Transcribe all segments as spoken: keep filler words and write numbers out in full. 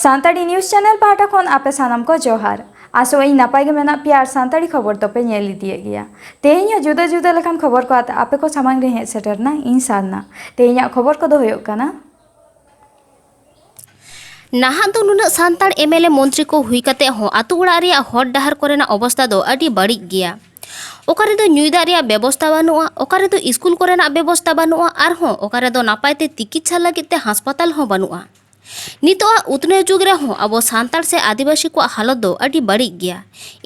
Santali news channel ᱯᱟᱦᱴᱟ ᱠᱷᱚᱱ ᱟᱯᱮ ᱥᱟᱱᱟᱢ ᱠᱚ ᱡᱚᱦᱟᱨ᱾ ᱟᱥᱚᱜ ᱟᱹᱧ ᱱᱟᱯᱟᱭ ᱜᱮ ᱢᱮᱱᱟᱜ ᱯᱮᱭᱟ ᱟᱨ ᱥᱟᱱᱛᱟᱲᱤ ᱠᱷᱚᱵᱚᱨ ᱫᱚᱯᱮ ᱧᱮᱞ ᱤᱫᱤᱭᱮᱫ ᱜᱮᱭᱟ᱾ ᱛᱮᱦᱮᱧ ᱦᱚᱸ ᱡᱩᱫᱟᱹ ᱡᱩᱫᱟᱹ ᱞᱮᱠᱟᱱ ᱠᱷᱚᱵᱚᱨ ᱠᱚ ᱟᱛᱮ ᱟᱯᱮ ᱠᱚ ᱥᱟᱢᱟᱝ ᱨᱮ ᱦᱮᱡ ᱥᱮᱴᱮᱨᱱᱟ ᱤᱧ ᱥᱟᱨᱱᱟ᱾ ᱛᱮᱦᱮᱧᱟᱜ ᱠᱷᱚᱵᱚᱨ ᱠᱚᱫᱚ ᱦᱩᱭᱩᱜ ᱠᱟᱱᱟ, ᱱᱟᱦᱟᱜ ᱫᱚ ᱱᱩᱱᱟᱹᱜ ᱥᱟᱱᱛᱟᱲ ᱮᱢ ᱮᱞ ᱮ ᱢᱚᱱᱛᱨᱤ ᱠᱚ ᱦᱩᱭ ᱠᱟᱛᱮ ᱦᱚᱸ ᱟᱛᱳ ᱚᱲᱟᱜ ᱨᱮᱭᱟᱜ ᱦᱚᱨ ᱰᱟᱦᱟᱨ ᱠᱚᱨᱮᱱᱟᱜ ᱚᱵᱚᱥᱛᱟ ᱫᱚ ᱟᱹᱰᱤ ᱵᱟᱹᱲᱤᱡ ᱜᱮᱭᱟ᱾ ᱚᱠᱟ ᱨᱮᱫᱚ ᱧᱩᱭ ᱫᱟᱜ ᱨᱮᱭᱟᱜ ᱵᱮᱵᱚᱥᱛᱟ ᱵᱟᱹᱱᱩᱜᱼᱟ, ᱚᱠᱟ ᱨᱮᱫᱚ ᱤᱥᱠᱩᱞ ᱠᱚᱨᱮᱱᱟᱜ ᱵᱮᱵᱚᱥᱛᱟ ᱵᱟᱹᱱᱩᱜᱼᱟ, ᱟᱨᱦᱚᱸ ᱚᱠᱟ ᱨᱮᱫᱚ ᱱᱟᱯᱟᱭ ᱛᱮ ᱛᱤᱠᱤᱪᱪᱷᱟ ᱞᱟᱹᱜᱤᱫ ᱛᱮ ᱦᱟᱥᱯᱟᱛᱟᱞ ᱦᱚᱸ ᱵᱟᱹᱱᱩᱜᱼᱟ᱾ ᱱᱤᱛᱚᱜᱟᱜ ᱩᱛᱱᱟᱹᱣ ᱡᱩᱜᱽ ᱨᱮᱦᱚᱸ ᱟᱵᱚ ᱥᱟᱱᱛᱟᱲ ᱥᱮ ᱟᱹᱫᱤᱵᱟᱹᱥᱤ ᱠᱚᱣᱟᱜ ᱦᱟᱞᱚᱛ ᱫᱚ ᱟᱹᱰᱤ ᱵᱟᱹᱲᱤᱡ ᱜᱮᱭᱟ᱾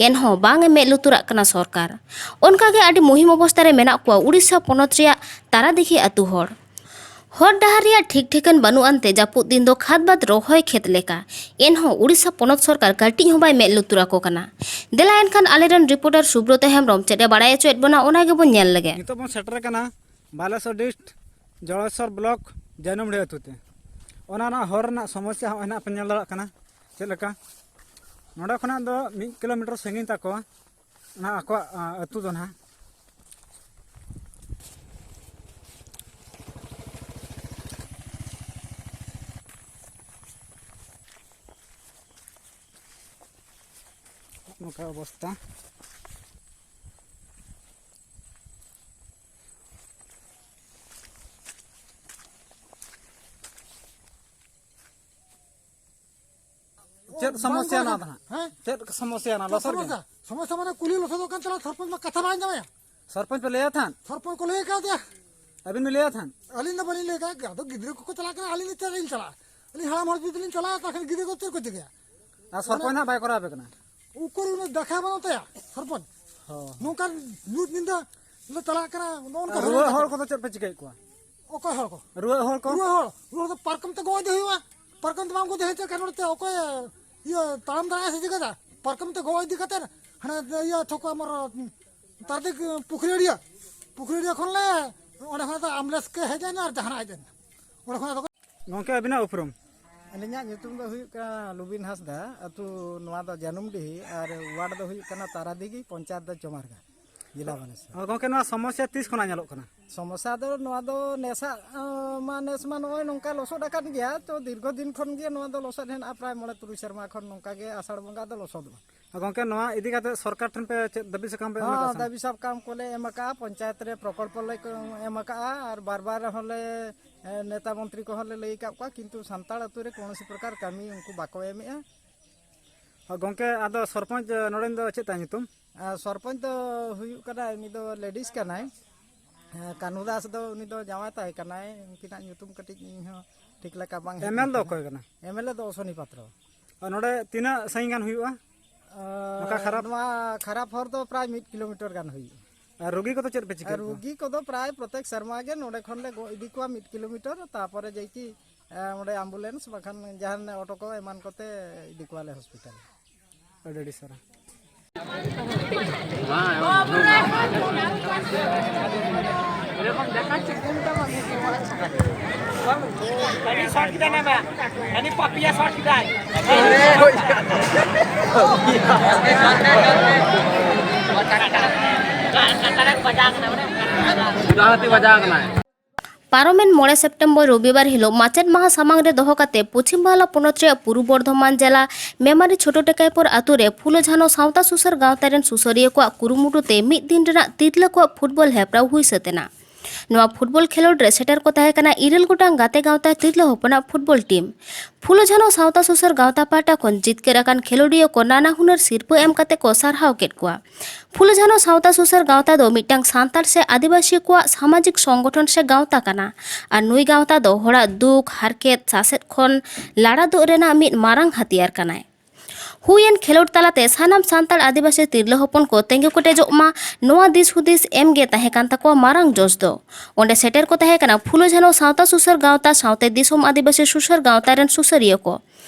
ᱮᱱᱦᱚᱸ ᱵᱟᱝ ᱮ ᱢᱮᱫ ᱞᱩᱛᱩᱨᱟᱜ ᱠᱟᱱᱟ ᱥᱚᱨᱠᱟᱨ᱾ ᱚᱱᱠᱟᱜᱮ ᱟᱹᱰᱤ ᱢᱩᱦᱤᱢ ᱚᱵᱚᱥᱛᱟ ᱨᱮ ᱢᱮᱱᱟᱜ ᱠᱚᱣᱟ ᱩᱲᱤᱥᱥᱟ ᱯᱚᱱᱚᱛ ᱨᱮᱭᱟᱜ ᱛᱟᱨᱟᱫᱤᱜᱷᱤ ᱟᱹᱛᱩ ᱦᱚᱲ᱾ ᱦᱚᱨ ᱰᱟᱦᱟᱨ ᱨᱮᱭᱟᱜ ᱴᱷᱤᱠ ᱴᱷᱤᱠᱟᱹᱱ ᱵᱟᱹᱱᱩᱜ ᱟᱱᱛᱮ ᱡᱟᱹᱯᱩᱫ ᱫᱤᱱ ᱫᱚ ᱠᱷᱟᱫᱽ ᱵᱟᱫᱽ ᱨᱚᱦᱚᱭ ᱠᱷᱮᱛ ᱞᱮᱠᱟ᱾ ᱮᱱᱦᱚᱸ ᱩᱲᱤᱥᱥᱟ ᱯᱚᱱᱚᱛ ᱥᱚᱨᱠᱟᱨ ᱠᱟᱹᱴᱤᱡ ᱦᱚᱸ ᱵᱟᱭ ᱢᱮᱫ ᱞᱩᱛᱩᱨ ᱟᱠᱚ ᱠᱟᱱᱟ᱾ ᱫᱮᱞᱟ ᱮᱱᱠᱷᱟᱱ ᱟᱞᱮᱨᱮᱱ ᱨᱤᱯᱳᱨᱴᱟᱨ ᱥᱩᱵᱨᱚᱛ ᱦᱮᱢᱵᱨᱚᱢ ᱪᱮᱫ ᱮ ᱵᱟᱲᱟᱭ ᱦᱚᱪᱚᱭᱮᱫ ᱵᱚᱱᱟ, ᱚᱱᱟ ᱜᱮᱵᱚᱱ ᱧᱮᱞ ᱞᱮᱜᱮ᱾ ᱱᱤᱛᱚᱜ ᱵᱚᱱ ᱥᱮᱴᱮᱨ ᱟᱠᱟᱱᱟ ᱵᱟᱞᱮᱥᱚᱨ ᱰᱤᱥᱴ ᱡᱚᱲᱮᱥᱚᱨ ᱵᱞᱚᱠ ᱡᱟᱹᱱᱩᱢᱰᱤ ᱟᱹᱛᱩ ᱛᱮ᱾ ᱚᱱᱟ ᱨᱮᱱᱟᱜ ᱦᱚᱨ ᱨᱮᱱᱟᱜ ᱥᱚᱢᱚᱥᱥᱟ ᱦᱚᱸᱜᱼᱚᱭ ᱱᱟᱜ ᱯᱮ ᱧᱮᱞ ᱫᱟᱲᱮᱭᱟᱜ ᱠᱟᱱᱟ ᱪᱮᱫ ᱞᱮᱠᱟ᱾ ᱱᱚᱸᱰᱮ ᱠᱷᱚᱱᱟᱜ ᱫᱚ ᱢᱤᱫ ᱠᱤᱞᱳᱢᱤᱴᱟᱨ ᱥᱟᱺᱜᱤᱧ ᱛᱟᱠᱚᱣᱟ ᱚᱱᱟ ᱟᱠᱚᱣᱟᱜ, ᱟ, ᱟᱹᱛᱩ ᱫᱚ ᱱᱟᱦᱟᱜ᱾ ᱱᱚᱝᱠᱟ ᱚᱵᱚᱥᱛᱟ᱾ ᱪᱮᱫ ᱥᱚᱢᱚᱥᱥᱟ ᱵᱟᱝ ᱱᱚᱣᱟ ᱫᱚ ᱦᱟᱸᱜ? ᱦᱮᱸ? ᱪᱮᱫ ᱥᱚᱢᱚᱥᱥᱟ ᱱᱚᱣᱟ ᱪᱮᱫ ᱞᱚᱥᱚᱫ ᱜᱮ? ᱥᱚᱢᱚᱥᱥᱟ? ᱥᱚᱢᱚᱥᱥᱟ ᱢᱟᱱᱮ ᱠᱩᱞᱦᱤ ᱞᱚᱥᱚᱫᱚᱜ ᱠᱟᱱ ᱛᱟᱞᱮ, ᱥᱚᱨᱯᱚᱧᱪ ᱢᱟ ᱠᱟᱛᱷᱟ ᱵᱟᱭ ᱟᱸᱡᱚᱢᱮᱫᱼᱟ᱾ ᱥᱚᱨᱯᱚᱧᱪ ᱯᱮ ᱞᱟᱹᱭᱟ ᱛᱟᱦᱮᱸᱫ? ᱥᱚᱨᱯᱚᱧᱪ ᱠᱚ ᱞᱟᱹᱭ ᱠᱟᱣᱫᱮᱭᱟ᱾ ᱟᱹᱵᱤᱱ ᱵᱤᱱ ᱞᱟᱹᱭᱟ ᱛᱟᱦᱮᱸᱫ? ᱟᱹᱞᱤᱧ ᱫᱚ ᱵᱟᱹᱞᱤᱧ ᱞᱟᱹᱭ ᱠᱟᱜᱼᱟ, ᱟᱫᱚ ᱜᱤᱫᱽᱨᱟᱹ ᱠᱚᱠᱚ ᱪᱟᱞᱟᱜ ᱠᱟᱱᱟ, ᱟᱹᱞᱤᱧ ᱫᱚ ᱪᱮᱫ ᱞᱤᱧ ᱪᱟᱞᱟᱜᱼᱟ? ᱟᱹᱞᱤᱧ ᱦᱟᱲᱟᱢ ᱦᱚᱲ ᱡᱩᱫᱤ ᱞᱤᱧ ᱪᱟᱞᱟᱜᱼᱟ, ᱛᱟᱦᱚᱞᱮ ᱜᱤᱫᱽᱨᱟᱹ ᱠᱚ ᱪᱮᱫ ᱠᱚ ᱪᱤᱠᱟᱹᱭᱟ? ᱟᱨ ᱥᱚᱨᱯᱚᱧᱪ ᱦᱟᱸᱜ ᱵᱟᱭ ᱠᱚᱨᱟᱣ ᱟᱯᱮ ᱠᱟᱱᱟ? ᱩᱠᱩᱨ ᱩᱱᱤ ᱫᱮᱠᱷᱟ ᱵᱟᱹᱱᱩᱜ ᱛᱟᱭᱟ, ᱥᱚᱨᱯᱚᱧᱪ᱾ ᱦᱚᱸ᱾ ᱱᱚᱝᱠᱟᱱ ᱧᱩᱛ ᱧᱤᱫᱟᱹ ᱞᱮ ᱪᱟᱞᱟᱜ ᱠᱟᱱᱟ, ᱱᱚᱜᱼᱚ ᱱᱚᱝᱠᱟ ᱟᱨ ᱦᱚᱨ ᱨᱩᱣᱟᱹᱜ ᱦᱚᱲ ᱠᱟᱱᱟ᱾ ᱠᱚᱫᱚ ᱪᱮᱫ ᱯᱮ ᱪᱤᱠᱟᱹᱭᱮᱫ ᱠᱚᱣᱟ? ᱚᱠᱚᱭ ᱦᱚᱲ ᱠᱚ? ᱨᱩᱣᱟᱹᱜ ᱦᱚᱲ ᱠᱚ? ᱨᱩᱣᱟᱹ ᱦᱚᱲ, ᱨᱩᱣᱟᱹ ᱦᱚᱲ ᱫᱚ ᱯᱟᱨᱠᱚᱢ ᱛᱮ ᱜᱚᱜ ᱤᱫᱤ ᱦᱩᱭᱩᱜᱼᱟ᱾ ᱯᱟᱨᱠᱚᱢ ᱛᱮ ᱵᱟᱝ ᱜᱚᱜ ᱤᱫᱤ ᱦᱩᱭᱩᱜ ᱛᱮ ᱠᱟᱨᱚᱱ ᱛᱮ ᱚᱠᱚᱭ, ᱤᱭᱟᱹ, ᱛᱟᱲᱟᱢ ᱫᱟᱲᱮᱭᱟᱜᱼᱟ ᱥᱮ ᱪᱤᱠᱟᱹᱭᱟ? ᱯᱟᱨᱠᱚᱢ ᱛᱮ ᱜᱚᱜ ᱤᱫᱤ ᱠᱟᱛᱮ ᱦᱟᱱᱮ, ᱤᱭᱟᱹ, ᱛᱷᱚᱠᱚ ᱟᱢᱟᱨ ᱛᱟᱨᱫᱤᱠ ᱯᱩᱠᱷᱨᱤ ᱟᱹᱲᱤᱭᱟᱹ, ᱯᱩᱠᱷᱨᱤ ᱟᱹᱲᱤᱭᱟᱹ ᱠᱷᱚᱱ ᱞᱮ, ᱚᱸᱰᱮ ᱠᱷᱚᱱᱟᱜ ᱫᱚ ᱟᱢᱵᱩᱞᱮᱱᱥ ᱠᱚ ᱦᱮᱡ ᱮᱱᱟ ᱟᱨ ᱡᱟᱦᱟᱱᱟᱜ ᱦᱮᱡ ᱮᱱᱟ᱾ ᱚᱸᱰᱮ ᱠᱷᱚᱱᱟᱜ ᱫᱚ ᱜᱚᱢᱠᱮ, ᱟᱹᱵᱤᱱᱟᱜ ᱩᱯᱨᱩᱢ? ᱟᱹᱞᱤᱧᱟᱜ ᱧᱩᱛᱩᱢ ᱫᱚ ᱦᱩᱭᱩᱜ ᱠᱟᱱᱟ ᱞᱩᱵᱤᱱ ᱦᱟᱸᱥᱫᱟ, ᱟᱹᱛᱩ ᱱᱚᱣᱟ ᱫᱚ ᱡᱟᱹᱱᱩᱢᱰᱤᱦᱤ ᱟᱨ ᱣᱟᱨᱰ ᱫᱚ ᱦᱩᱭᱩᱜ ᱠᱟᱱᱟ ᱛᱟᱨᱟᱫᱤᱜᱷᱤ, ᱯᱚᱧᱪᱟᱭᱮᱛ ᱫᱚ ᱪᱚᱢᱟᱨᱜᱟ᱾ ᱡᱮᱞᱟ ᱵᱟᱱᱮᱥᱚᱨ᱾ ᱦᱳᱭ ᱜᱚᱢᱠᱮ, ᱱᱚᱣᱟ ᱥᱚᱢᱚᱥᱥᱟ ᱛᱤᱥ ᱠᱷᱚᱱᱟᱜ ᱧᱮᱞᱚᱜ ᱠᱟᱱᱟ? ᱥᱚᱢᱚᱥᱥᱟ ᱫᱚ ᱱᱚᱣᱟ ᱫᱚ ᱱᱮᱥᱟᱜ, ᱟᱸ, ᱢᱟ ᱱᱮᱥ ᱢᱟ ᱱᱚᱜᱼᱚᱭ ᱱᱚᱝᱠᱟ ᱞᱚᱥᱚᱫ ᱟᱠᱟᱱ ᱜᱮᱭᱟ, ᱛᱚ ᱫᱤᱨᱜᱷᱚ ᱫᱤᱱ ᱠᱷᱚᱱ ᱜᱮ ᱱᱚᱣᱟ ᱫᱚ ᱞᱚᱥᱚᱫ ᱦᱮᱱᱟᱜᱼᱟ, ᱯᱨᱟᱭ ᱢᱚᱬᱮ ᱛᱩᱨᱩᱭ ᱥᱮᱨᱢᱟ ᱠᱷᱚᱱ ᱱᱚᱝᱠᱟ ᱜᱮ ᱟᱥᱟᱲ ᱵᱚᱸᱜᱟ ᱫᱚ ᱞᱚᱥᱚᱫᱚᱜᱼᱟ᱾ ᱜᱚᱢᱠᱮ, ᱱᱚᱣᱟ ᱤᱫᱤ ᱠᱟᱛᱮ ᱥᱚᱨᱠᱟᱨ ᱴᱷᱮᱱ ᱯᱮ ᱪᱮᱫ ᱫᱟᱹᱵᱤ ᱥᱟᱠᱟᱢ ᱯᱮ ᱮᱢ ᱦᱚᱸ, ᱟᱠᱟᱫᱼᱟ ᱥᱮ? ᱫᱟᱹᱵᱤ ᱥᱟᱠᱟᱢ ᱠᱚᱞᱮ ᱮᱢ ᱟᱠᱟᱫᱼᱟ, ᱯᱚᱧᱪᱟᱭᱮᱛ ᱨᱮ ᱯᱨᱚᱠᱚᱞᱯᱚ ᱞᱮ ᱮᱢ ᱟᱠᱟᱫᱼᱟ, ᱟᱨ ᱵᱟᱨ ᱵᱟᱨ ᱦᱚᱸᱞᱮ, ᱮ, ᱱᱮᱛᱟ ᱢᱚᱱᱛᱨᱤ ᱠᱚᱦᱚᱸ ᱞᱮ ᱞᱟᱹᱭ ᱟᱠᱟᱫ ᱠᱚᱣᱟ, ᱠᱤᱱᱛᱩ ᱥᱟᱱᱛᱟᱲ ᱟᱹᱛᱩ ᱨᱮ ᱠᱳᱱᱳᱥᱤ ᱯᱨᱚᱠᱟᱨ ᱠᱟᱹᱢᱤ ᱩᱱᱠᱩ ᱵᱟᱠᱚ ᱮᱢᱮᱫᱼᱟ᱾ ᱦᱚᱸ, ᱜᱚᱢᱠᱮ, ᱟᱫᱚ ᱥᱚᱨᱯᱚᱧᱪ, ᱮ, ᱱᱚᱰᱮᱱ ᱫᱚ ᱪᱮᱫ ᱛᱟᱭ ᱧᱩᱛᱩᱢ? ᱟᱨ ᱥᱚᱨᱯᱚᱧᱪ ᱫᱚ ᱦᱩᱭᱩᱜ ᱠᱟᱱᱟᱭ, ᱩᱱᱤ ᱫᱚ ᱞᱮᱰᱤᱥ ᱠᱟᱱᱟᱭ᱾ ᱦᱮᱸ, ᱠᱟᱹᱱᱦᱩ ᱫᱟᱥ ᱫᱚ ᱩᱱᱤ ᱫᱚ ᱡᱟᱶᱟᱭ ᱛᱟᱭ ᱠᱟᱱᱟᱭ᱾ ᱩᱱᱠᱤᱱᱟᱜ ᱧᱩᱛᱩᱢ ᱠᱟᱹᱴᱤᱡ ᱤᱧ ᱦᱚᱸ ᱴᱷᱤᱠ ᱞᱮᱠᱟ ᱵᱟᱝ ᱦᱤᱡᱩᱜ ᱮᱢ ᱮᱞ ᱫᱚ ᱠᱟᱱᱟ᱾ ᱚᱠᱚᱭ ᱠᱟᱱᱟ? ᱮᱢ ᱮᱞ ᱮ ᱫᱚ ᱚᱥᱚᱱᱤ ᱯᱟᱛᱨᱚ᱾ ᱟᱨ ᱱᱚᱰᱮ ᱛᱤᱱᱟᱹᱜ ᱥᱟᱺᱜᱤᱧ ᱜᱟᱱ ᱦᱩᱭᱩᱜᱼᱟ? ᱟᱨ ᱱᱚᱝᱠᱟ ᱠᱷᱟᱨᱟᱯ? ᱱᱚᱣᱟ ᱠᱷᱟᱨᱟᱯ ᱦᱚᱨ ᱫᱚ ᱯᱨᱟᱭ ᱢᱤᱫ ᱠᱤᱞᱳᱢᱤᱴᱟᱨ ᱜᱟᱱ ᱦᱩᱭᱩᱜᱼᱟ᱾ ᱟᱨ ᱨᱩᱜᱤ ᱠᱚᱫᱚ ᱪᱮᱫ ᱯᱮ ᱪᱤᱠᱟᱹ ᱟᱨ ᱠᱚᱣᱟ? ᱨᱩᱜᱤ ᱠᱚᱫᱚ ᱯᱨᱟᱭ ᱯᱨᱚᱛᱮᱠ ᱥᱮᱨᱢᱟ ᱜᱮ ᱱᱚᱰᱮ ᱠᱷᱚᱱ ᱞᱮ ᱜᱚ ᱤᱫᱤ ᱠᱚᱣᱟ ᱢᱤᱫ ᱠᱤᱞᱳᱢᱤᱴᱟᱨ, ᱛᱟᱨᱯᱚᱨᱮ ᱡᱮᱭᱠᱤ, ᱮ, ᱚᱸᱰᱮ ᱟᱢᱵᱩᱞᱮᱱᱥ ᱵᱟᱠᱷᱟᱱ ᱡᱟᱦᱟᱱ ᱚᱴᱳ ᱠᱚ ᱮᱢᱟᱱ ᱠᱚᱛᱮ ᱤᱫᱤ ᱠᱚᱣᱟᱞᱮ ᱦᱚᱥᱯᱤᱴᱟᱞ᱾ ᱟᱹᱰᱤ ᱟᱹᱰᱤ ᱥᱟᱨᱦᱟᱣ᱾ ᱟᱹᱰᱤ ᱥᱚᱴ ᱠᱮᱫᱟᱭ ᱱᱟ ᱵᱟ᱾ ᱟᱹᱰᱤ ᱯᱟᱯᱤᱭᱟ ᱥᱚᱴ ᱠᱮᱫᱟᱭ᱾ ᱰᱟᱦᱟᱛᱤ ᱵᱟᱡᱟᱣ ᱠᱟᱱᱟᱭ᱾ ᱯᱟᱨᱚᱢᱮᱱ ᱢᱚᱬᱮ ᱥᱮᱯᱴᱮᱢᱵᱚᱨ ᱨᱚᱵᱤᱵᱟᱨ ᱦᱤᱞᱚᱜ ᱢᱟᱪᱮᱛ ᱢᱟᱦᱟ ᱥᱟᱢᱟᱝ ᱨᱮ ᱫᱚᱦᱚ ᱠᱟᱛᱮ ᱯᱚᱪᱷᱤᱢ ᱵᱟᱝᱞᱟ ᱯᱚᱱᱚᱛ ᱨᱮᱭᱟᱜ ᱯᱩᱨᱩᱵ ᱵᱚᱨᱫᱷᱚᱢᱟᱱ ᱡᱮᱞᱟ ᱢᱮᱢᱟᱨᱤ ᱪᱷᱳᱴᱳ ᱴᱮᱠᱟᱭᱯᱩᱨ ᱟᱛᱳ ᱨᱮ ᱯᱷᱩᱞᱳ ᱡᱷᱟᱱᱳ ᱥᱟᱶᱛᱟ ᱥᱩᱥᱟᱹᱨ ᱜᱟᱶᱛᱟ ᱨᱮᱱ ᱥᱩᱥᱟᱹᱨᱤᱭᱟᱹ ᱠᱚᱣᱟᱜ ᱠᱩᱨᱩᱢᱩᱴᱩ ᱛᱮ ᱢᱤᱫ ᱫᱤᱱ ᱨᱮᱱᱟᱜ ᱛᱤᱨᱞᱟᱹ ᱠᱚᱣᱟᱜ ᱯᱷᱩᱴᱵᱚᱞ ᱦᱮᱯᱨᱟᱣ ᱦᱩᱭ ᱥᱟᱹᱛ ᱮᱱᱟ᱾ ᱱᱚᱣᱟ ᱯᱷᱩᱴᱵᱚᱞ ᱠᱷᱮᱞᱳᱰ ᱨᱮ ᱥᱮᱴᱮᱨ ᱠᱚ ᱛᱟᱦᱮᱸ ᱠᱟᱱᱟ ᱤᱨᱟᱹᱞ ᱜᱚᱴᱟᱝ ᱜᱟᱛᱮ ᱜᱟᱶᱛᱟ ᱛᱤᱨᱞᱟᱹ ᱦᱚᱯᱚᱱᱟᱜ ᱯᱷᱩᱴᱵᱚᱞ ᱴᱤᱢ᱾ ᱯᱷᱩᱞᱳ ᱡᱷᱟᱱᱳ ᱥᱟᱶᱛᱟ ᱥᱩᱥᱟᱹᱨ ᱜᱟᱶᱛᱟ ᱯᱟᱦᱴᱟ ᱠᱷᱚᱱ ᱡᱤᱛᱠᱟᱹᱨ ᱟᱠᱟᱱ ᱠᱷᱮᱞᱳᱰᱤᱭᱟᱹ ᱠᱚ ᱱᱟᱱᱟ ᱦᱩᱱᱟᱹᱨ ᱥᱤᱨᱯᱟᱹ ᱮᱢ ᱠᱟᱛᱮ ᱠᱚ ᱥᱟᱨᱦᱟᱣ ᱠᱮᱫ ᱠᱚᱣᱟ᱾ ᱯᱷᱩᱞᱳ ᱡᱷᱟᱱᱳ ᱥᱟᱶᱛᱟ ᱥᱩᱥᱟᱹᱨ ᱜᱟᱶᱛᱟ ᱫᱚ ᱢᱤᱫᱴᱟᱝ ᱥᱟᱱᱛᱟᱲ ᱥᱮ ᱟᱹᱫᱤᱵᱟᱹᱥᱤ ᱠᱚᱣᱟᱜ ᱥᱟᱢᱟᱡᱤᱠ ᱥᱚᱝᱜᱚᱴᱷᱚᱱ ᱥᱮ ᱜᱟᱶᱛᱟ ᱠᱟᱱᱟ᱾ ᱟᱨ ᱱᱩᱭ ᱜᱟᱶᱛᱟ ᱫᱚ ᱦᱚᱲᱟᱜ ᱫᱩᱠ, ᱦᱟᱨᱠᱮᱛ, ᱥᱟᱥᱮᱛ ᱠᱷᱚᱱ ᱞᱟᱲᱟ ᱫᱩᱜ ᱨᱮᱱᱟᱜ ᱢᱤᱫ ᱢᱟᱨᱟᱝ ᱦᱟᱹᱛᱤᱭᱟᱹᱨ ᱠᱟᱱᱟᱭ᱾ ᱦᱩᱭᱮᱱ ᱠᱷᱮᱞᱳᱰ ᱛᱟᱞᱟᱛᱮ ᱥᱟᱱᱟᱢ ᱥᱟᱱᱛᱟᱲ ᱟᱹᱫᱤᱵᱟᱹᱥᱤ ᱛᱤᱨᱞᱟᱹ ᱦᱚᱯᱚᱱ ᱠᱚ ᱛᱮᱸᱜᱚ ᱠᱮᱴᱮᱡᱚᱜ ᱢᱟ, ᱱᱚᱣᱟ ᱫᱤᱥ ᱦᱩᱫᱤᱥ ᱮᱢ ᱜᱮ ᱛᱟᱦᱮᱸ ᱠᱟᱱ ᱛᱟᱠᱚᱣᱟ ᱢᱟᱨᱟᱝ ᱡᱚᱥ ᱫᱚ᱾ ᱚᱸᱰᱮ ᱥᱮᱴᱮᱨ ᱠᱚ ᱛᱟᱦᱮᱸ ᱠᱟᱱᱟ ᱯᱷᱩᱞᱳ ᱡᱷᱟᱱᱳ ᱥᱟᱶᱛᱟ ᱥᱩᱥᱟᱹᱨ ᱜᱟᱶᱛᱟ ᱥᱟᱶᱛᱮ ᱫᱤᱥᱚᱢ ᱟᱹᱫᱤᱵᱟᱹᱥᱤ ᱥᱩᱥᱟᱹᱨ ᱜᱟᱶᱛᱟ ᱨᱮᱱ ᱥᱩᱥᱟᱹᱨᱤᱭᱟᱹ ᱠᱚ᱾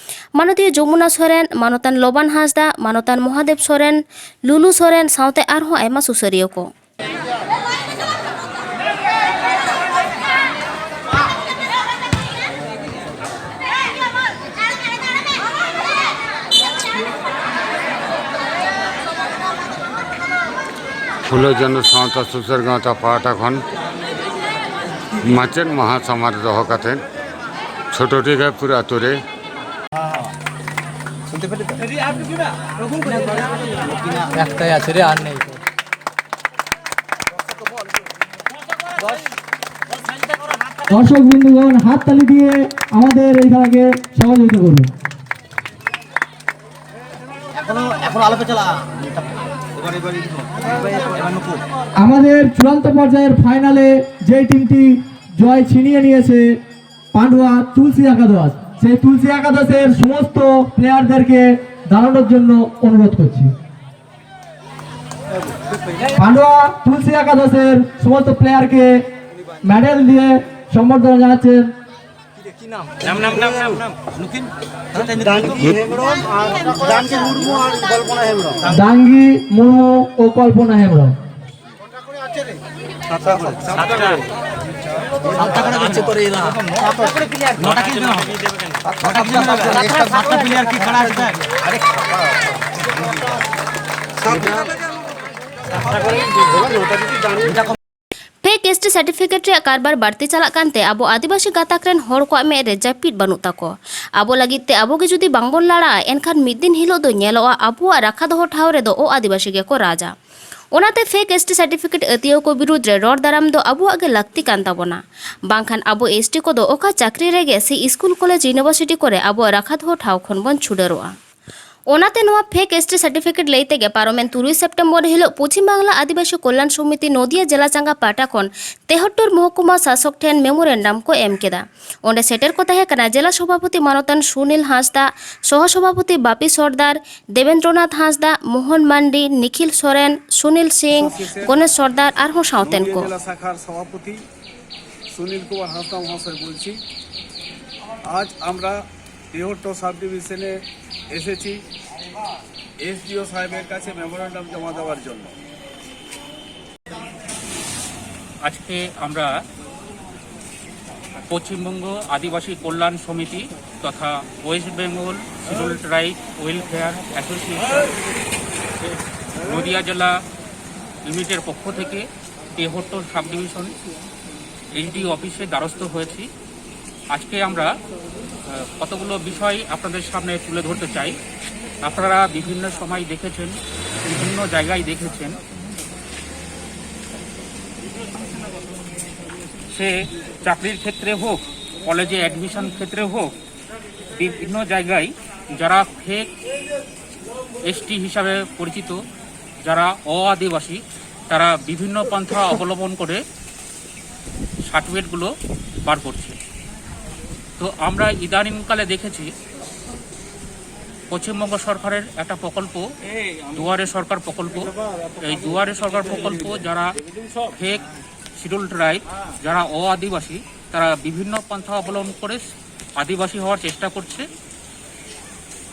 ᱢᱟᱱᱚᱛᱤᱭᱟᱹ ᱡᱚᱢᱩᱱᱟ ᱥᱚᱨᱮᱱ, ᱢᱟᱱᱚᱛᱟᱱ ᱞᱚᱵᱟᱱ ᱦᱟᱸᱥᱫᱟ, ᱢᱟᱱᱚᱛᱟᱱ ᱢᱚᱦᱟᱫᱮᱵ ᱥᱚᱨᱮᱱ, ᱞᱩᱞᱩ ᱥᱚᱨᱮᱱ ᱥᱟᱶᱛᱮ ᱟᱨᱦᱚᱸ ᱟᱭᱢᱟ ᱥᱩᱥᱟᱹᱨᱤᱭᱟᱹ ᱠᱚ᱾ ᱯᱷᱩᱞᱳ ᱡᱷᱟᱱᱳ ᱥᱟᱶᱛᱟ ᱥᱩᱥᱟᱹᱨ ᱜᱟᱶᱛᱟ ᱯᱟᱦᱴᱟ ᱠᱷᱚᱱ ᱢᱟᱪᱮᱫ ᱢᱟᱦᱟ ᱥᱟᱢᱟᱝ ᱨᱮ ᱫᱚᱦᱚ ᱠᱟᱛᱮ ᱪᱷᱳᱴᱳ ᱴᱤᱠᱟᱹᱯᱩᱨ ᱟᱛᱳ ᱨᱮ শুনতে পেলে তো? একটাই আছে রে, আর নেই। দর্শক বন্ধুগণ, হাততালি দিয়ে আমাদের এই খেলাকে সহযোগিতা করুন। এখনো, এখনো আলাপে চালা। এবার, এবার, এবার, এবার নুপুর। আমাদের চূড়ান্ত পর্যায়ের ফাইনালে যে টিমটি জয় ছিনিয়ে নিয়েছে, পান্ডুয়া তুলসী একাদশ, সেই তুলসী একাদশের সমস্ত প্লেয়ারদেরকে দাঁড়ানোর জন্য অনুরোধ করছি। পান্ডুয়া তুলসী একাদশের সমস্ত প্লেয়ারকে মেডেল দিয়ে সম্বর্ধনা জানাচ্ছেন। নাম, নাম, নাম, নাম, নাম। নুকিন? ডাঙ্গি হেমব্রম আর ডাঙ্গি মুর্মু আর কল্পনা হেমব্রম। ডাঙ্গি মুর্মু ও কল্পনা হেমব্রম। সাতটা করে। সাতটা করে। সাতটা করে আছে তো রে এরা। নটা কি জন্য হবে? নটা কি জন্য হবে? সাতটা প্লেয়ার কি খেলা আছে? ᱯᱷᱮᱠ ᱮᱥ ᱴᱤ ᱥᱟᱨᱴᱤᱯᱷᱤᱠᱮᱴ ᱨᱮᱭᱟᱜ ᱠᱟᱨᱵᱟᱨ ᱵᱟᱹᱲᱛᱤ ᱪᱟᱞᱟᱜ ᱠᱟᱱᱛᱮ ᱟᱵᱚ ᱟᱹᱫᱤᱵᱟᱹᱥᱤ ᱜᱟᱛᱟᱠ ᱨᱮᱱ ᱦᱚᱲ ᱠᱚᱣᱟᱜ ᱢᱮᱫ ᱨᱮ ᱡᱟᱹᱯᱤᱫ ᱵᱟᱹᱱᱩᱜ ᱛᱟᱠᱚ᱾ ᱟᱵᱚ ᱞᱟᱹᱜᱤᱫ ᱛᱮ ᱟᱵᱚ ᱜᱮ ᱡᱩᱫᱤ ᱵᱟᱝᱵᱚᱱ ᱞᱟᱲᱟᱜᱼᱟ, ᱮᱱᱠᱷᱟᱱ ᱢᱤᱫ ᱫᱤᱱ ᱦᱤᱞᱳᱜ ᱫᱚ ᱧᱮᱞᱚᱜᱼᱟ ᱟᱵᱚᱣᱟᱜ ᱨᱟᱠᱷᱟ ᱫᱚᱦᱚ ᱴᱷᱟᱶ ᱨᱮᱫᱚ ᱚ ᱟᱹᱫᱤᱵᱟᱹᱥᱤ ᱜᱮᱠᱚ ᱨᱟᱡᱟ᱾ ᱚᱱᱟᱛᱮ ᱯᱷᱮᱠ ᱮᱥ ᱴᱤ ᱥᱟᱨᱴᱤᱯᱷᱤᱠᱮᱴ ᱟᱹᱛᱤᱭᱟᱹᱣ ᱠᱚ ᱵᱤᱨᱩᱫᱽ ᱨᱮ ᱨᱚᱲ ᱫᱟᱨᱟᱢ ᱫᱚ ᱟᱵᱚᱣᱟᱜ ᱜᱮ ᱞᱟᱹᱠᱛᱤ ᱠᱟᱱ ᱛᱟᱵᱚᱱᱟ᱾ ᱵᱟᱝᱠᱷᱟᱱ ᱟᱵᱚ ᱮᱥ ᱴᱤ ᱠᱚᱫᱚ ᱚᱠᱟ ᱪᱟᱹᱠᱨᱤ ᱨᱮᱜᱮ ᱥᱮ ᱥᱠᱩᱞ, ᱠᱚᱞᱮᱡᱽ, ᱤᱭᱩᱱᱤᱵᱷᱟᱨᱥᱤᱴᱤ ᱠᱚᱨᱮ ᱟᱵᱚᱣᱟᱜ ᱨᱟᱠᱷᱟ ᱫᱚᱦᱚ ᱴᱷᱟᱶ ᱠᱷᱚᱱ ᱵᱚᱱ ᱪᱷᱩᱰᱟᱹᱨᱚᱜᱼᱟ᱾ ᱚᱱᱟᱛᱮ ᱱᱚᱣᱟ ᱯᱷᱮᱠ ᱮᱥ ᱴᱤ ᱥᱟᱨᱴᱤᱯᱷᱤᱠᱮᱴ ᱞᱟᱹᱭ ᱛᱮᱜᱮ ᱯᱟᱨᱚᱢᱮᱱ ᱛᱩᱨᱩᱭ ᱥᱮᱯᱴᱮᱢᱵᱚᱨ ᱦᱤᱞᱳᱜ ᱯᱚᱪᱷᱤᱢ ᱵᱟᱝᱞᱟ ᱟᱹᱫᱤᱵᱟᱹᱥᱤ ᱠᱚᱞᱭᱟᱱ ᱥᱚᱢᱤᱛᱤ ᱱᱚᱫᱤᱭᱟ ᱡᱮᱞᱟ ᱪᱟᱸᱜᱟ ᱯᱟᱦᱴᱟ ᱠᱷᱚᱱ ᱛᱮᱦᱚᱴᱴᱩᱨ ᱢᱚᱦᱚᱠᱩᱢᱟ ᱥᱟᱥᱚᱠ ᱴᱷᱮᱱ ᱢᱮᱢᱳᱨᱮᱱᱰᱟᱢ ᱠᱚ ᱮᱢ ᱠᱮᱫᱟ᱾ ᱚᱸᱰᱮ ᱥᱮᱴᱮᱨ ᱠᱚ ᱛᱟᱦᱮᱸ ᱠᱟᱱᱟ ᱡᱮᱞᱟ ᱥᱚᱵᱷᱟᱯᱚᱛᱤ ᱢᱟᱱᱚᱛᱟᱱ ᱥᱩᱱᱤᱞ ᱦᱟᱸᱥᱫᱟ, ᱥᱚᱦᱚ ᱥᱚᱵᱷᱟᱯᱚᱛᱤ ᱵᱟᱯᱤ ᱥᱚᱨᱫᱟᱨ, ᱫᱮᱵᱮᱱᱫᱨᱚᱱᱟᱛᱷ ᱦᱟᱸᱥᱫᱟ, ᱢᱳᱦᱚᱱ ᱢᱟᱱᱰᱤ, ᱱᱤᱠᱷᱤᱞ ᱥᱚᱨᱮᱱ, ᱥᱩᱱᱤᱞ ᱥᱤᱝ, ᱜᱚᱱᱮᱥ ᱥᱚᱨᱫᱟᱨ ᱟᱨᱦᱚᱸ ᱥᱟᱶᱛᱮᱱ ᱠᱚ᱾ জেলা শাখার সভাপতি সুনীল কুমার হাঁসদা মহাশয় বলছি। আজ আমরা তেহট্ট সাব ডিভিশনে এসেছি এসডিও সাহেবের কাছে মেমোরান্ডাম জমা দেওয়ার জন্য। আজকে আমরা পশ্চিমবঙ্গ আদিবাসী কল্যাণ সমিতি তথা West Bengal schedule tribe welfare association Nadia জেলা ইউনিটের পক্ষ থেকে তেহট্ট সাব ডিভিশন এসডিও অফিসে দ্বারস্থ হয়েছি। আজকে আমরা আহ, কতগুলো বিষয় আপনাদের সামনে তুলে ধরতে চাই। আপনারা বিভিন্ন সময় দেখেছেন, বিভিন্ন জায়গায় দেখেছেন, সে চাকরির ক্ষেত্রে হোক, কলেজে অ্যাডমিশন ক্ষেত্রে হোক, বিভিন্ন জায়গায় যারা ফেক এসটি হিসাবে পরিচিত, যারা অআদিবাসী, তারা বিভিন্ন পন্থা অবলম্বন করে সার্টিফিকেটগুলো বার করছে। তো আমরা ইদানিংকালে দেখেছি পশ্চিমবঙ্গ সরকারের একটা প্রকল্প, দুয়ারে সরকার প্রকল্প। এই দুয়ারে সরকার প্রকল্প, যারা ফেক শিডিউল ট্রাইব, যারা অআদিবাসী, তারা বিভিন্ন পন্থা অবলম্বন করে আদিবাসী হওয়ার চেষ্টা করছে।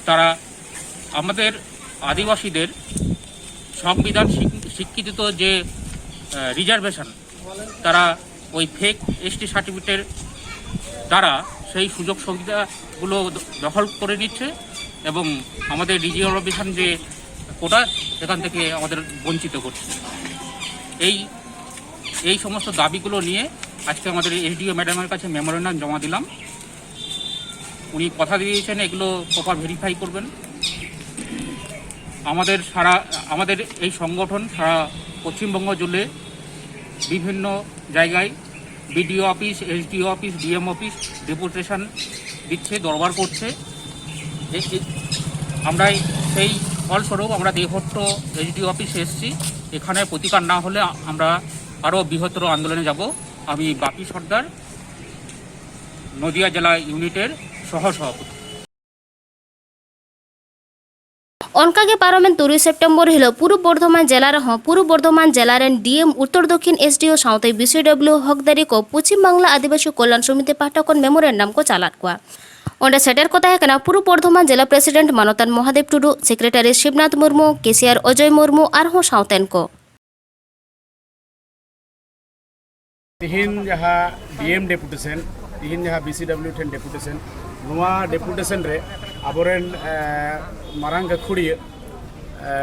তারা আমাদের আদিবাসীদের সংবিধান স্বীকৃ- স্বীকৃত যে রিজার্ভেশন, তারা ওই ফেক এসটি সার্টিফিকেটের দ্বারা সেই সুযোগ সুবিধাগুলো দ- দখল করে নিচ্ছে এবং আমাদের রিজার্ভেশন যে কোটা, সেখান থেকে আমাদের বঞ্চিত করছে। এই এই সমস্ত দাবিগুলো নিয়ে আজকে আমাদের এসডিও ম্যাডামের কাছে মেমোরেন্ডাম জমা দিলাম। উনি কথা দিয়েছেন এগুলো প্রপার ভেরিফাই করবেন। আমাদের সারা আমাদের এই সংগঠন সারা পশ্চিমবঙ্গ জুড়ে বিভিন্ন জায়গায় BDO office, SDO office, DM office deputation দিচ্ছে, দরবার করছে। এ- এ- আমরা এই- সেই ফলস্বরূপ আমরা দেহট্ট এসডিও অফিসে এসেছি। এখানে প্রতিকার না হলে আ- আমরা আরও বৃহত্তর আন্দোলনে যাব। আমি বাপি সর্দার, নদিয়া জেলা ইউনিটের সহসভাপতি। ᱚᱱᱠᱟᱜᱮ ᱯᱟᱨᱚᱢᱮᱱ ᱛᱩᱨᱩᱭ ᱥᱮᱯᱴᱮᱢᱵᱚᱨ ᱦᱤᱞᱳᱜ ᱯᱩᱨᱩᱵ ᱵᱚᱨᱫᱷᱚᱢᱟᱱ ᱡᱮᱞᱟ ᱨᱮᱦᱚᱸ ᱯᱩᱨᱩᱵ ᱵᱚᱨᱫᱷᱚᱢᱟᱱ ᱡᱮᱞᱟ ᱨᱮᱱ ᱰᱤᱮᱢ, ᱩᱛᱛᱚᱨ ᱫᱚᱠᱷᱤᱱ ᱮᱥᱰᱤᱳ ᱥᱟᱶᱛᱮ ᱵᱤᱥᱤᱰᱚᱵᱞᱤᱭᱩ ᱦᱚᱠᱫᱟᱨᱤ ᱠᱚ ᱯᱚᱪᱷᱤᱢ ᱵᱟᱝᱞᱟ ᱟᱹᱫᱤᱵᱟᱹᱥᱤ ᱠᱚᱞᱭᱟᱱ ᱥᱚᱢᱤᱛᱤ ᱯᱟᱦᱴᱟ ᱠᱷᱚᱱ ᱢᱮᱢᱳᱨᱮᱱᱰᱟᱢ ᱠᱚ ᱪᱟᱞᱟᱫ ᱠᱚᱣᱟ᱾ ᱚᱸᱰᱮ ᱥᱮᱴᱮᱨ ᱠᱚ ᱛᱟᱦᱮᱸ ᱠᱟᱱᱟ ᱯᱩᱨᱩᱵ ᱵᱚᱨᱫᱷᱚᱢᱟᱱ ᱡᱮᱞᱟ ᱯᱨᱮᱥᱤᱰᱮᱱᱴ ᱢᱟᱱᱚᱛᱟᱱ ᱢᱚᱦᱟᱫᱮᱵ ᱴᱩᱰᱩ, ᱥᱮᱠᱨᱮᱴᱟᱨᱤ ᱥᱤᱵᱱᱟᱛᱷ ᱢᱩᱨᱢᱩ, ᱠᱮᱥᱤᱭᱟᱨ ᱚᱡᱚᱭ ᱢᱩᱨᱢᱩ ᱟᱨᱦᱚᱸ ᱥᱟᱶᱛᱮᱱ ᱠᱚ᱾ ᱛᱤᱦᱤᱧ ᱡᱟᱦᱟᱸ ᱰᱤᱮᱢ ᱰᱮᱯᱩᱴᱮᱥᱚᱱ, ᱛᱤᱦᱤᱧ ᱡᱟᱦᱟᱸ ᱵᱤᱥᱤᱰᱟᱵᱞᱤᱭᱩ ᱴᱷᱮᱱ ᱰᱮᱯᱩᱴᱮᱥᱚᱱ, ᱱᱚᱣᱟ ᱰᱮᱯᱩᱴᱮᱥᱚᱱ ᱨᱮ ᱟᱵᱚᱨᱮᱱ ᱮ, ᱢᱟᱨᱟᱝ ᱜᱟᱹᱠᱷᱩᱲᱤᱭᱟᱹ ᱮ, ᱮ,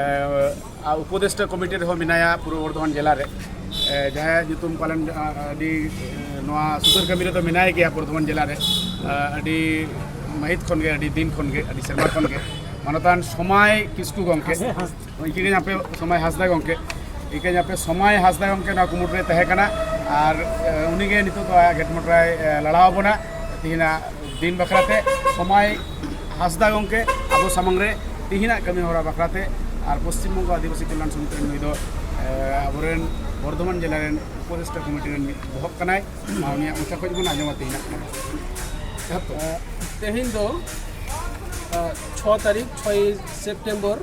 ᱟᱨ ᱩᱯᱚᱫᱮᱥᱴᱟ ᱠᱚᱢᱤᱴᱤ ᱨᱮᱦᱚᱸ ᱢᱮᱱᱟᱭᱟ ᱯᱩᱨᱵᱚ ᱵᱚᱨᱫᱷᱚᱢᱟᱱ ᱡᱮᱞᱟ ᱨᱮ᱾ ᱮ, ᱡᱟᱦᱟᱸᱭᱟᱜ ᱧᱩᱛᱩᱢ ᱯᱟᱞᱮᱱ, ᱟ, ᱟᱹᱰᱤ, ᱮ, ᱱᱚᱣᱟ ᱥᱩᱥᱟᱹᱨ ᱠᱟᱹᱢᱤ ᱨᱮᱫᱚ ᱢᱮᱱᱟᱭ ᱜᱮᱭᱟ ᱵᱚᱨᱫᱷᱚᱢᱟᱱ ᱡᱮᱞᱟ ᱨᱮ᱾ ᱟ, ᱟᱹᱰᱤ ᱢᱟᱹᱦᱤᱛ ᱠᱷᱚᱱ ᱜᱮ, ᱟᱹᱰᱤ ᱫᱤᱱ ᱠᱷᱚᱱ ᱜᱮ, ᱟᱹᱰᱤ ᱥᱮᱨᱢᱟ ᱠᱷᱚᱱ ᱜᱮ ᱢᱟᱱᱚᱛᱟᱱ ᱥᱚᱢᱟᱭ ᱠᱤᱥᱠᱩ ᱜᱚᱢᱠᱮ, ᱤᱠᱟᱹᱧ ᱟᱯᱮ ᱥᱚᱢᱟᱭ ᱦᱟᱸᱥᱫᱟ ᱜᱚᱢᱠᱮ, ᱤᱠᱟᱹᱧ ᱟᱯᱮ ᱥᱚᱢᱟᱭ ᱦᱟᱸᱥᱫᱟ ᱜᱚᱢᱠᱮ ᱱᱚᱣᱟ ᱠᱩᱢᱩᱴ ᱨᱮ ᱛᱟᱦᱮᱸ ᱠᱟᱱᱟ᱾ ᱟᱨ, ᱮ, ᱩᱱᱤᱜᱮ ᱱᱤᱛᱚᱜ ᱫᱚ ᱟᱭᱟᱜ ᱜᱮᱴ ᱢᱚᱴᱨᱟᱭ, ᱮ, ᱞᱟᱲᱟᱣ ᱟᱵᱚᱱᱟ ᱛᱮᱦᱮᱧᱟᱜ ᱫᱤᱱ ᱵᱟᱠᱷᱨᱟᱛᱮ᱾ ᱥᱚᱢᱟᱭ ᱦᱟᱸᱥᱫᱟ ᱜᱚᱢᱠᱮ ᱟᱵᱚ ᱥᱟᱢᱟᱝ ᱨᱮ ᱛᱮᱦᱮᱧᱟᱜ ᱠᱟᱹᱢᱤ ᱦᱚᱨᱟ ᱵᱟᱠᱷᱨᱟᱛᱮ᱾ ᱟᱨ ᱯᱚᱥᱪᱤᱢ ᱵᱚᱝᱜᱚ ᱟᱹᱫᱤᱵᱟᱹᱥᱤ ᱠᱚᱞᱭᱟᱱ ᱥᱚᱢᱤᱛᱤ ᱨᱮᱱ ᱱᱩᱭ ᱫᱚ, ᱮ, ᱟᱵᱚᱨᱮᱱ ᱵᱚᱨᱫᱷᱚᱢᱟᱱ ᱡᱮᱞᱟ ᱨᱮᱱ ᱩᱯᱚᱫᱮᱥᱴᱟ ᱠᱚᱢᱤᱴᱤ ᱨᱮᱱ ᱢᱤᱫ ᱵᱚᱦᱚᱜ ᱠᱟᱱᱟᱭ᱾ ᱢᱟ ᱩᱱᱤᱭᱟᱜ ᱢᱚᱪᱟ ᱠᱷᱚᱱ ᱵᱚᱱ ᱟᱸᱡᱚᱢᱟ ᱛᱮᱦᱮᱧᱟᱜ ᱠᱟᱛᱷᱟ᱾ ᱮᱦᱚᱵ ᱛᱟᱵᱚᱱ᱾ ᱛᱮᱦᱮᱧ ᱫᱚ, ᱟ, ᱪᱷᱚ ᱛᱟᱹᱨᱤᱠᱷ, ᱪᱷᱚᱭ ᱥᱮᱯᱴᱮᱢᱵᱚᱨ,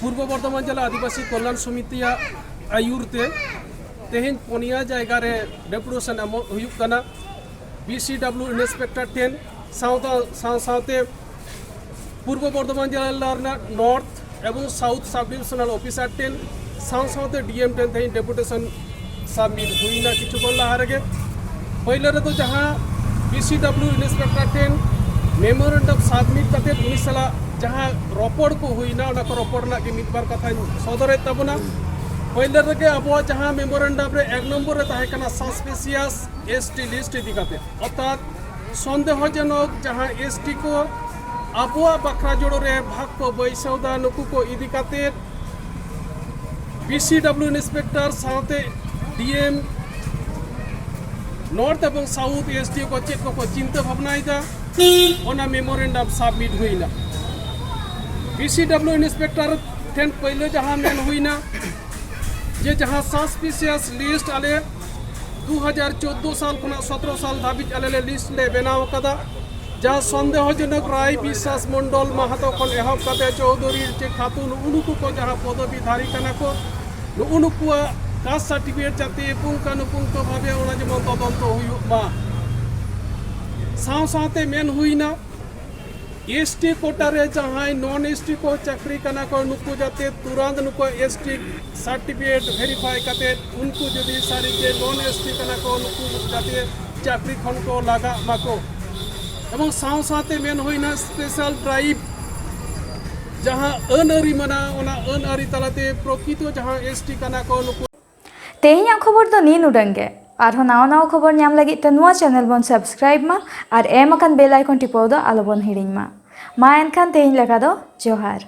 ᱯᱩᱨᱵᱚ ᱵᱚᱨᱫᱷᱚᱢᱟᱱ ᱡᱮᱞᱟ ᱟᱹᱫᱤᱵᱟᱹᱥᱤ ᱠᱚᱞᱭᱟᱱ ᱥᱚᱢᱤᱛᱤᱭᱟᱜ ᱟᱹᱭᱩᱨ ᱛᱮ ᱛᱮᱦᱮᱧ ᱯᱩᱱᱭᱟ ᱡᱟᱭᱜᱟ ᱨᱮ ᱰᱮᱯᱩᱴᱮᱥᱚᱱ ᱮᱢᱚᱜ ᱦᱩᱭᱩᱜ ᱠᱟᱱᱟ᱾ ᱵᱤ ᱥᱤ ᱰᱟᱵᱞᱤᱭᱩ ᱤᱱᱥᱯᱮᱠᱴᱚᱨ ᱴᱷᱮᱱ, ᱥᱟᱶᱛᱟ-, ᱥᱟᱶ ᱥᱟᱶᱛᱮ ᱯᱩᱨᱵᱚ ᱵᱚᱨᱫᱷᱚᱢᱟᱱ ᱡᱮᱞᱟ ᱨᱮᱱᱟᱜ ᱱᱚᱨᱛᱷ ᱮᱵᱚᱝ ᱥᱟᱣᱩᱛᱷ ᱥᱟᱵ ᱰᱤᱵᱤᱥᱚᱱᱟᱞ ᱚᱯᱷᱤᱥᱟᱨ ᱴᱷᱮᱱ, ᱥᱟᱶ ᱥᱟᱶᱛᱮ ᱰᱤ ᱮᱢ ᱴᱷᱮᱱ ᱛᱮᱦᱮᱧ ᱰᱮᱯᱩᱴᱮᱥᱚᱱ ᱥᱟᱵᱢᱤᱴ ᱦᱩᱭᱱᱟ ᱠᱤᱪᱷᱩ ᱠᱷᱚᱱ ᱞᱟᱦᱟ ᱨᱮᱜᱮ᱾ ᱯᱳᱭᱞᱳ ᱨᱮᱫᱚ ᱡᱟᱦᱟᱸ ᱵᱤ ᱥᱤ ᱰᱟᱵᱞᱤᱭᱩ ᱤᱱᱥᱯᱮᱠᱴᱚᱨ ᱴᱷᱮᱱ ᱢᱮᱢᱳᱨᱮᱱᱰᱟᱢ ᱥᱟᱵᱢᱤᱴ ᱠᱟᱛᱮ ᱩᱱᱤ ᱥᱟᱞᱟᱜ ᱡᱟᱦᱟᱸ ᱨᱚᱯᱚᱲ ᱠᱚ ᱦᱩᱭᱱᱟ, ᱚᱱᱟ ᱠᱚ ᱨᱚᱯᱚᱲ ᱨᱮᱱᱟᱜ ᱜᱮ ᱢᱤᱫ ᱵᱟᱨ ᱠᱟᱛᱷᱟᱧ ᱥᱚᱫᱚᱨᱮᱫ ᱛᱟᱵᱚᱱᱟ᱾ ᱯᱳᱭᱞᱳ ᱨᱮᱜᱮ ᱟᱵᱚᱣᱟᱜ ᱡᱟᱦᱟᱸ ᱢᱮᱢᱳᱨᱮᱱᱰᱟᱢ ᱨᱮ ᱮᱠ ᱱᱚᱢᱵᱚᱨ ᱨᱮ ᱛᱟᱦᱮᱸ ᱠᱟᱱᱟ ᱥᱟᱥᱯᱮᱥᱤᱭᱟᱥ ᱮᱥ ᱴᱤ ᱞᱤᱥᱴ ᱤᱫᱤ ᱠᱟᱛᱮ, ᱚᱨᱛᱷᱟᱛ ᱥᱚᱱᱫᱮᱦᱚᱡᱚᱱᱚᱠ ᱡᱟᱦᱟᱸ ᱮᱥ ᱴᱤ ᱠᱚ ᱟᱵᱚᱣᱟᱜ ᱵᱟᱠᱷᱨᱟ ᱡᱳᱲᱳ ᱨᱮ ᱵᱷᱟᱜᱽ ᱠᱚ ᱵᱟᱹᱭᱥᱟᱹᱣ ᱫᱟ, ᱱᱩᱠᱩ ᱠᱚ ᱤᱫᱤ ᱠᱟᱛᱮ ᱵᱤ ᱥᱤ ᱰᱟᱵᱞᱤᱭᱩ ᱤᱱᱥᱯᱮᱠᱴᱚᱨ ᱥᱟᱶᱛᱮ ᱰᱤ ᱮᱢ ᱱᱚᱨᱛᱷ ᱮᱵᱚᱝ ᱥᱟᱣᱩᱛᱷ ᱮᱥ ᱰᱤ ᱠᱚ ᱪᱮᱫ ᱠᱚᱠᱚ ᱪᱤᱱᱛᱟᱹ ᱵᱷᱟᱵᱽᱱᱟᱭᱮᱫᱟ, ᱚᱱᱟ ᱢᱮᱢᱳᱨᱮᱱᱰᱟᱢ ᱥᱟᱵᱢᱤᱴ ᱦᱩᱭᱱᱟ᱾ ᱵᱤ ᱥᱤ ᱰᱟᱵᱞᱤᱭᱩ ᱤᱱᱥᱯᱮᱠᱴᱚᱨ ᱴᱷᱮᱱ ᱯᱳᱭᱞᱳ ᱡᱟᱦᱟᱸ ᱢᱮᱱ ᱦᱩᱭᱱᱟ, ᱡᱮ ᱡᱟᱦᱟᱸ ᱥᱟᱥᱯᱤᱥᱤᱭᱟᱥ ᱞᱤᱥᱴ ᱟᱞᱮ ᱫᱩ ᱦᱟᱡᱟᱨ ᱪᱳᱫᱽᱫᱳ ᱥᱟᱞ ᱠᱷᱚᱱᱟᱜ ᱥᱚᱛᱨᱚ ᱥᱟᱞ ᱫᱷᱟᱹᱵᱤᱡ ᱟᱞᱮ ᱞᱮ ᱞᱤᱥᱴ ᱞᱮ ᱵᱮᱱᱟᱣ ᱟᱠᱟᱫᱟ, ᱡᱟᱦᱟᱸ ᱥᱚᱱᱫᱮᱦᱚᱡᱚᱱᱚᱠ ᱨᱟᱭ ᱵᱤᱥᱥᱟᱥ ᱢᱚᱱᱰᱚᱞ ᱢᱟᱦᱟᱛᱚ ᱠᱷᱚᱱ ᱮᱦᱚᱵ ᱠᱟᱛᱮ ᱪᱳᱣᱫᱷᱩᱨᱤ ᱪᱮ ᱠᱷᱟᱛᱩ, ᱱᱩᱜᱼᱩ ᱱᱩᱠᱩ ᱠᱚ ᱡᱟᱦᱟᱸ ᱯᱚᱫᱚᱵᱤ ᱫᱷᱟᱨᱤ ᱠᱟᱱᱟ ᱠᱚ, ᱱᱩᱜᱼᱩ ᱱᱩᱠᱩᱣᱟᱜ ᱠᱟᱥᱴ ᱥᱟᱨᱴᱤᱯᱷᱤᱠᱮᱴ ᱡᱟᱛᱮ ᱯᱩᱝᱠᱷᱟᱱᱩᱯᱩᱝᱠᱷᱚ ᱵᱷᱟᱵᱮ ᱚᱱᱟ ᱡᱮᱢᱚᱱ ᱛᱚᱫᱚᱱᱛᱚ ᱦᱩᱭᱩᱜ ᱢᱟ᱾ ᱥᱟᱶ ᱥᱟᱶᱛᱮ ᱢᱮᱱ ᱦᱩᱭᱱᱟ, ᱮᱥ ᱴᱤ ᱠᱳᱴᱟ ᱨᱮ ᱡᱟᱦᱟᱸᱭ ᱱᱚᱱ ᱮᱥ ᱴᱤ ᱠᱚ ᱪᱟᱹᱠᱨᱤ ᱠᱟᱱᱟ ᱠᱚ, ᱱᱩᱠᱩ ᱡᱟᱛᱮ ᱛᱩᱨᱟᱱᱛ ᱱᱩᱠᱩᱣᱟᱜ ᱮᱥ ᱴᱤ ᱥᱟᱨᱴᱤᱯᱷᱤᱠᱮᱴ ᱵᱷᱮᱨᱤᱯᱷᱟᱭ ᱠᱟᱛᱮ ᱩᱱᱠᱩ ᱡᱩᱫᱤ ᱥᱟᱹᱨᱤ ᱜᱮ ᱱᱚᱱ ᱮᱥ ᱴᱤ ᱠᱟᱱᱟ ᱠᱚ, ᱱᱩᱠᱩ ᱡᱟᱛᱮ ᱪᱟᱹᱠᱨᱤ ᱠᱷᱚᱱ ᱠᱚ ᱞᱟᱜᱟᱜ ᱢᱟᱠᱚ᱾ ᱮᱵᱚᱝ ᱥᱟᱶ ᱥᱟᱶᱛᱮ ᱢᱮᱱ ᱦᱩᱭᱱᱟ ᱥᱯᱮᱥᱟᱞ ᱰᱨᱟᱭᱤᱵᱷ ᱡᱟᱦᱟᱸ ᱟᱹᱱ ᱟᱹᱨᱤ ᱢᱮᱱᱟᱜᱼᱟ, ᱚᱱᱟ ᱟᱹᱱ ᱟᱹᱨᱤ ᱛᱟᱞᱟᱛᱮ ᱯᱨᱚᱠᱤᱛᱚ ᱡᱟᱦᱟᱸ ᱮᱥᱴᱤ ᱠᱟᱱᱟ ᱠᱚ, ᱱᱩᱠᱩ᱾ ᱛᱮᱦᱮᱧᱟᱜ ᱠᱷᱚᱵᱚᱨ ᱫᱚ ᱱᱤᱱ ᱩᱰᱟᱹᱝ ᱜᱮ᱾ ᱟᱨᱦᱚᱸ ᱱᱟᱣᱟ ᱱᱟᱣᱟ ᱠᱷᱚᱵᱚᱨ ᱧᱟᱢ ᱞᱟᱹᱜᱤᱫ ᱛᱮ ᱱᱚᱣᱟ ᱪᱮᱱᱮᱞ ᱵᱚᱱ ᱥᱟᱵᱥᱠᱨᱟᱭᱤᱵ ᱢᱟ ᱟᱨ ᱮᱢ ᱟᱠᱟᱱ ᱵᱮᱞ ᱟᱭᱠᱚᱱ ᱴᱤᱯᱟᱹᱣ ᱫᱚ ᱟᱞᱚᱵᱚᱱ ᱦᱤᱲᱤᱧ ᱢᱟ᱾ ᱢᱟ ᱮᱱᱠᱷᱟᱱ ᱛᱮᱦᱮᱧ ᱞᱮᱠᱟ ᱫᱚ ᱡᱚᱦᱟᱨ᱾